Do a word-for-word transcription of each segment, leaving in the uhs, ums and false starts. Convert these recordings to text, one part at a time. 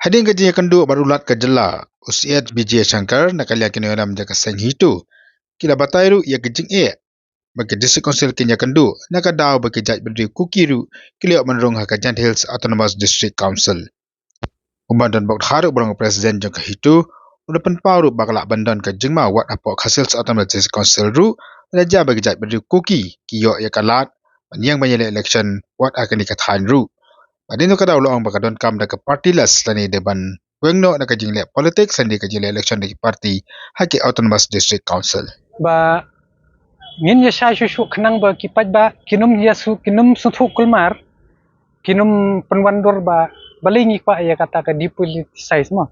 Hadien ka jingïakynduh bad u Lat ka jylla, u Syed Vijayashankar, na ka liang ki nongïalam jong ka seng HITO, ki la batai ruh ïa ka jingeh ba ki District Council kin ïakynduh na ka daw ba ki jaitbynriew Kuki ruh ki la ïoh ban rung ha ka Jaintia Hills Autonomous District Council. U Madan Bokdha ruh, ba long President jong ka HITO, u la pynpaw ruh ba ka lah ban don ka jingma wat hapoh ka Khasi Hills Autonomous District Council ruh, lada jia ba ki jaitbynriew Kuki ki ïoh ïa ka lad ban ïeng ban ïaleh election wat ha kane ka thaiñ ruh. Bad hadien ka daw u la ong ba ka donkam da ka partyless lane da ban weng noh na ka jingleh politics lane ka jingleh election da ki party ha ki Autonomous District Council. Ba ngin ïa shai shuh shuh khnang ba ki paidbah kin ym ïa shu, kin ym sngewthuh kulmar, kin ym pynwandur ba balei ngi kwah ïa kata ka depoliticize mo.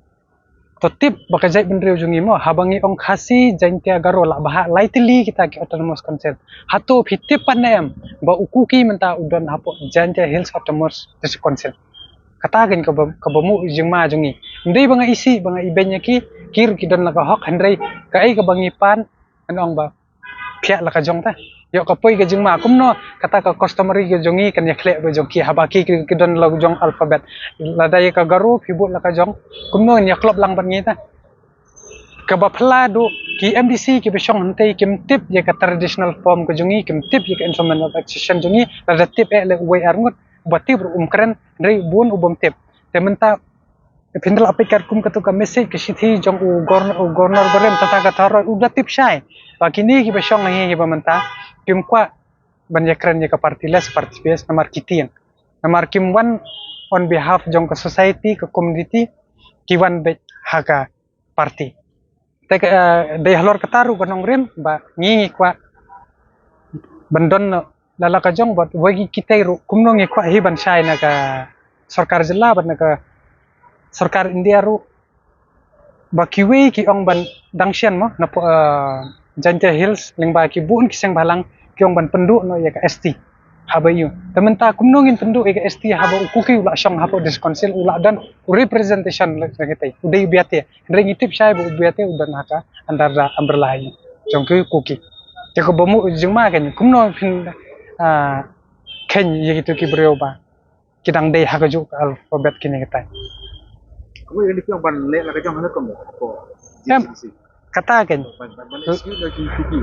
To tip ba ka jaitbynriew jong ngi mo, haba ngi ong Khasi, Jaiñtia, Garo, lah ba hap lai tylli kita ki Autonomous Council. Hato phi tip pat ne em ba u Kuki mynta u don hapoh Jaiñtia Hills Autonomous District Council? Kata keiñ kaba, kaba mut jingma jong ngi. Ym dei ba nga isih, ba nga ibeiñ ïa ki, ki ruh ki don la ka hok, hynrei kaei kaba ngi pan, ngan ong ba phiah la ka jong ta. Ïoh ka poi ka jingma kumno, kata ka customary ka jong ngi kan ïa khleh bad jong ki, haba ki, ki, ki don la jong alphabet. Lada ïa ka Garo phi bud la ka jong, kumno ngan ïa klop lang bad ngi ta. Kaba phylla duh, ki MDC kiba shong hangtei kim tip ïa ka traditional form ka jong ngi, kim tip ïa ka instrument of accession jong ngi, lada tip eh leh uwei ar ngut, ba tip ruh um kren, hynrei bun u bym tip. Te mynta phin da lah peit katkum katu ka message, ka shithi jong u Gor-, u Governor barim Tatakatha Roy, u da tip shai ba kine kiba shong ha hi, hi ba mynta kim kwah ban ïakren ïa ka partyless, party based, namar ki tieng. Namar kim wan on behalf jong ka society, ka community, ki wan beit ha ka party. Te ka, eh, dei halor kata ruh ka nongrim ba ngi, ngi kwah ban don la la ka jong bad wei ki, kitei ruh kumno ngi kwah hi ban shai na ka sorkar jylla bad na ka sorkar India ruh, ba kiwei ki ong ban dang shen mo na po, eh, Jaiñtia Hills lyngba ki bun ki seng bhalang ki ong ban pynduh noh ïa ka ST haba ïoh. Te mynta kumno ngin pynduh ïa ka ST haba u Kuki u lah shong hapoh District Council, u lah don u representation la, la katei, u dei u Biate. Hynrei ngi tip shai ba u Biate u don ha ka under da umbrella hi jong ki Kuki. Te kaba mut jingma keiñ, kumno phin, ah, kheiñ ïa kitu ki briew ba ki dang dei ha kajuh ka alphabet kine kitai. Kumno ïa kine ki ong ban leh la ka jong ha la kum ko. Em, JCC. Kata keiñ. Ban, ban, ban excuse la ki Kuki.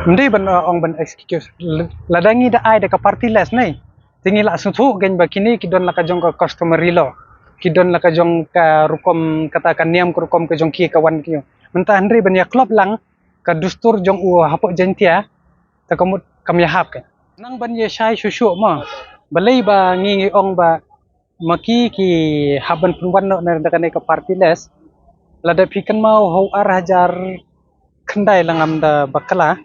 Ym dei ban, uh, ong ban excuse. L-, lada ngi da ai da ka partyless ne, te ngi lah sngewthuh keiñ ba kine ki don la ka jong ka customary law, ki don la ka jong ka rukom, kata ka niam ka rukom ka jong ki ka wan ki. Mynta hynrei ban ïa klop lang ka dustur jong u hapoh Jaiñtia, te ka mut kam ïahap keiñ. Nang ban ïa shai shuh shuh mo. Balei ba ngi, ngi ong ba ma ki, ki hap ban pynwan noh na da kane ka partyless. Lada phi kynmaw ha u ar hajar khyndai, la ngam da bakla,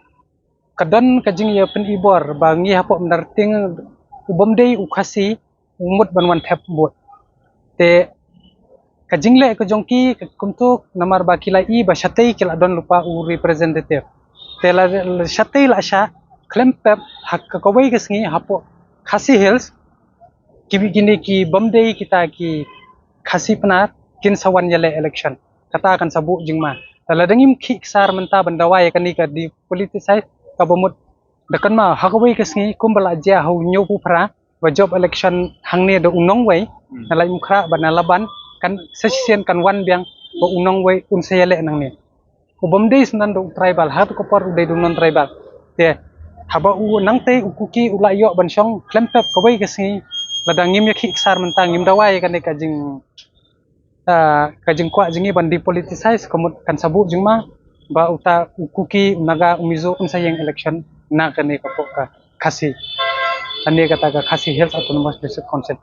ka don ka jingïapynibor ba ngi hapoh Umdarting, u bym dei u Khasi u mut ban wan thep vote. Te ka jingleh ka jong ki ka kumtu, namar ba ki la i ba shatei ki la don lypa u representative. Te la, la shatei la shah, khlem pep ha ka kawei ka sngi hapoh Khasi Hills, ki, kine ki bym dei kita ki Khasi Pnar kin sa wan ïaleh election. Kata kan sa buh jingma. Te lada ngim khih ksar mynta ban dawa ïa kane ka depoliticize, kaba mut da kynmaw ha kawei ka sngi kumba la jia ha u Hynñiewphew Phra, ba jop election hangne da u nongwei, hmm, na Laitumkhrah bad na Laban, kan sa shisien kan wan biang ba u nongwei un sa ïaleh nangne. U bym dei sngewdon da u tribal, ha tu ka por u dei da u non tribal. Te haba u nangtei u Kuki u la ïoh ban shong khlem pep kawei ka sngi, lada ngim ïa khih ksar mynta, ngim dawa ïa kane ka jing, ah, ka jingkwah jong ngi ban depoliticize, ka mut kan sa buh jingma ba uta u Kuki, u Naga, u Mizo un sa ïeng election na kane ka pok ka Khasi, kane kata ka Khasi Hills Autonomous District Council.